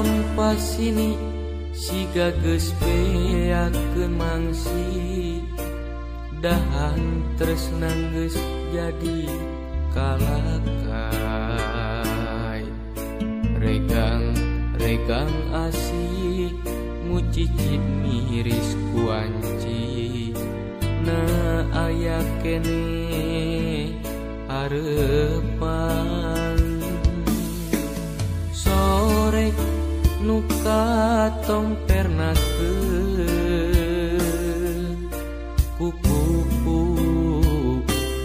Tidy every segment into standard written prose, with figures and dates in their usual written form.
Kalampas sini siga geus beakeun mangsi, dahan tresna geus jadi kalakai. Regang regang asih mucicit miris kuanci, na aya kene arepan. Sore nu katompernakeun ku kupu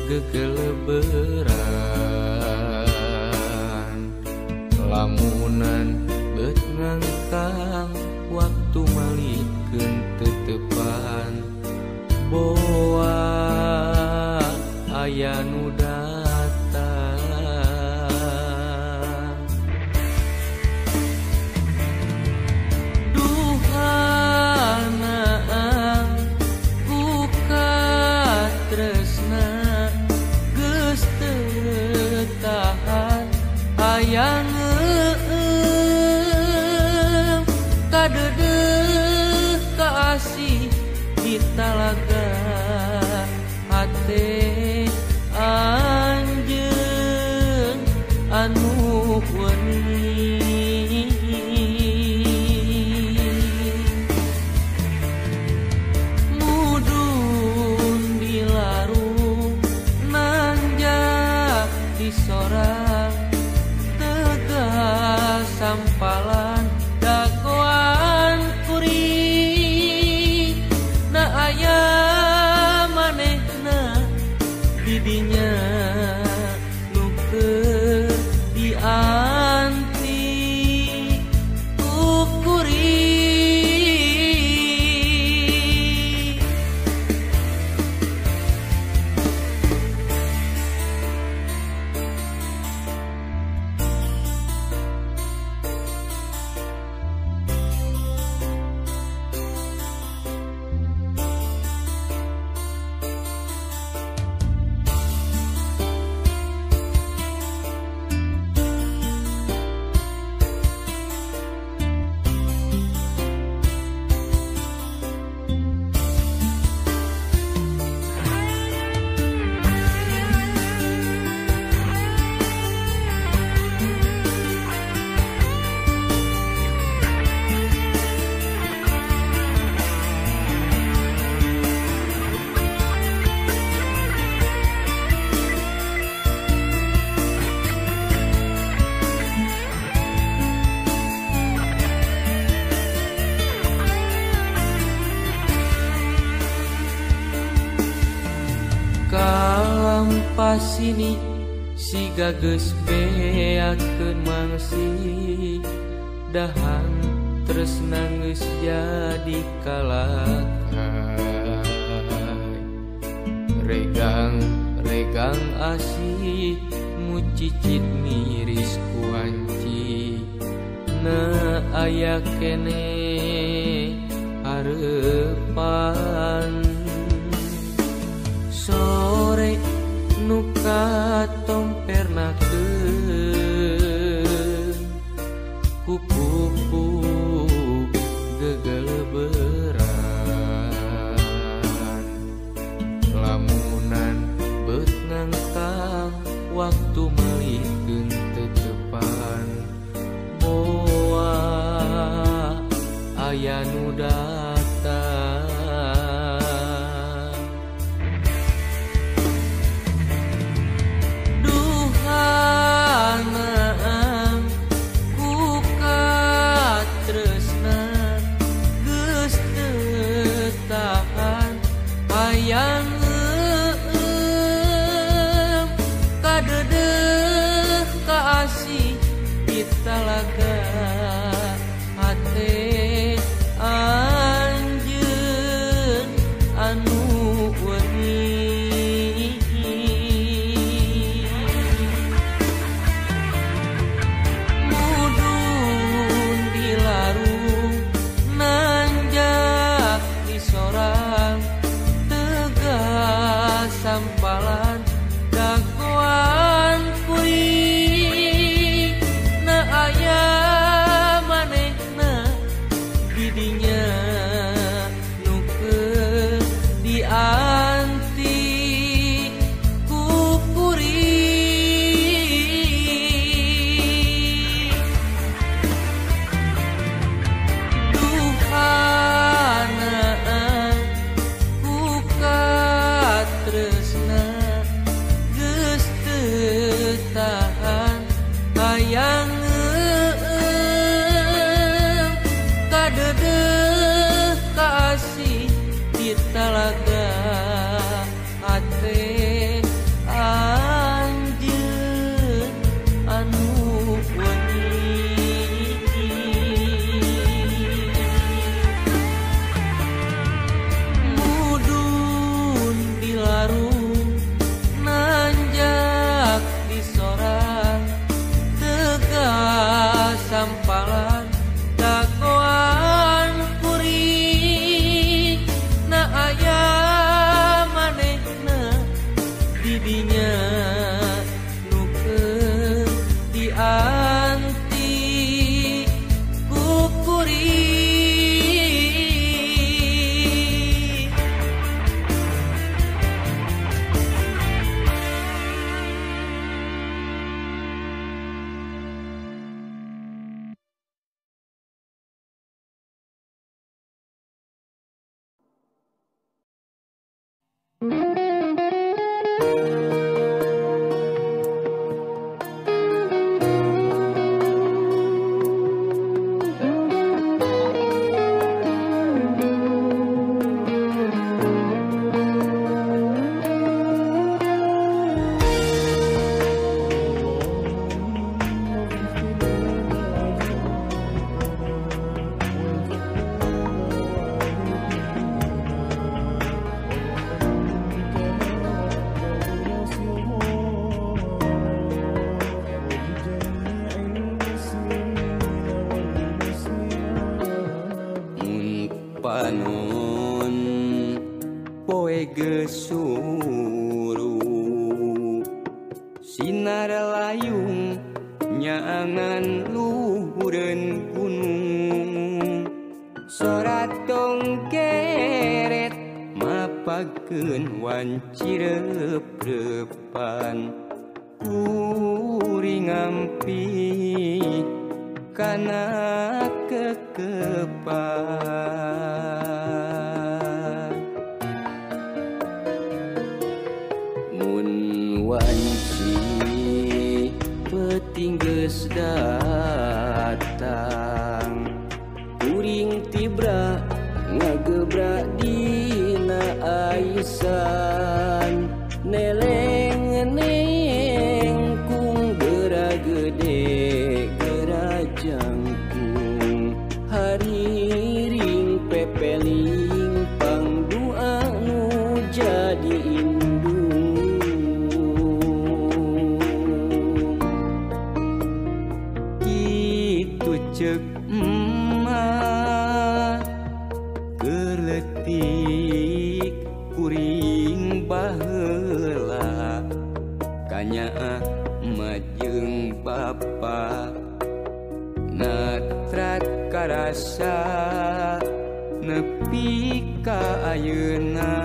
gegeleberan, lamunan beut ngangkang waktu malikeun tetepan, boa aya nu datang. Duhanaan ku katresna geus teu tahan, hayang eueum kadeudeuh kaasih ditalaga hate anjeun anu weuni. Mudun di larung nanjak di sorang, tegas sampalan dagoan kuring, na aya manehna didinya nu keur dianti ku kuring. Kalampas sini siga geus beakeun mangsi, dahan tresna geus jadi kalakai. Regang regang asih mucicit miris kuanci, na aya kene arepan. Sore nu katompernakeun ku kupu gegeleberan, lamunan beut ngangkang waktu malikeun tetepan, boa aya nu datang. Duhanaan ku katresna geus teu tahan, hayang eueum kadeudeuh kaasih ditalaga hate. Sampalan dagoan kuring na aya manehna didinya nu keur dianti ku kuring. Panon poe gesuru sinar layung nyaangan luhureun gunung sorat tongkeret mapakeun wanci reup-reupan kuring ngampi kana kekepan. Mun wanci peuting geus datang kuring tibra ngagebrak dina aisan neleng neng kung geura gede geura jangkung hariring pepeling pangdua nu jadi indung. Kitu ceuk emak keur leutik kuring baheula kanyaah majeng bapa natrat karasa nepi ka ayeuna.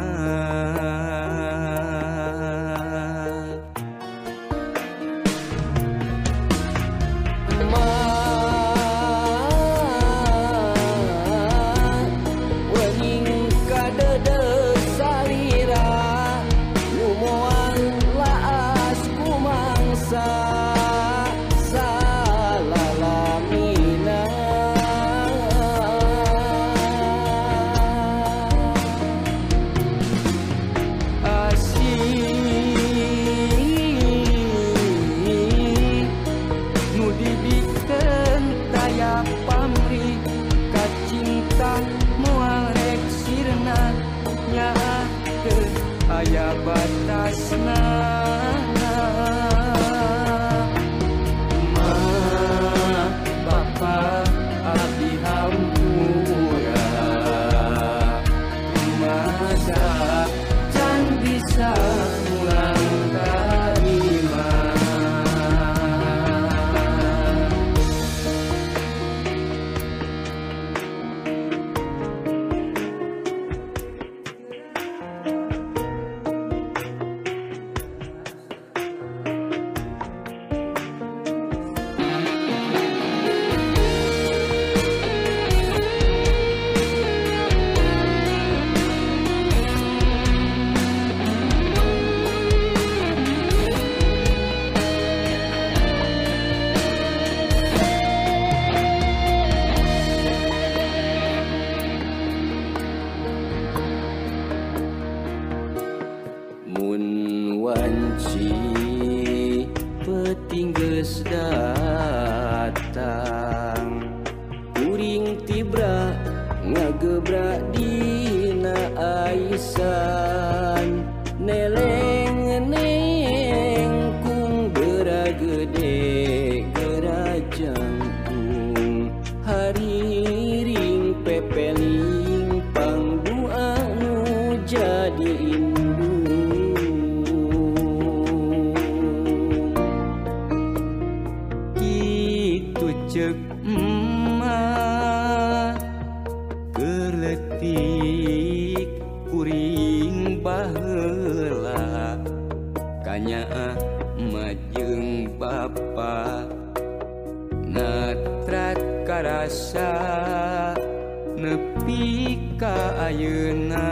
Aya batasna ma bapa abdi hampura masa can bisa pulang ka imah. Mun wanci peuting geus datang kuring tibra ngagebrak dina aisan neleng neng kung geura gede geura jangkung. Kitu ceuk emak keur leutik kuring baheula kanyaah majeng bapa natrat karasa nepi ka ayeuna.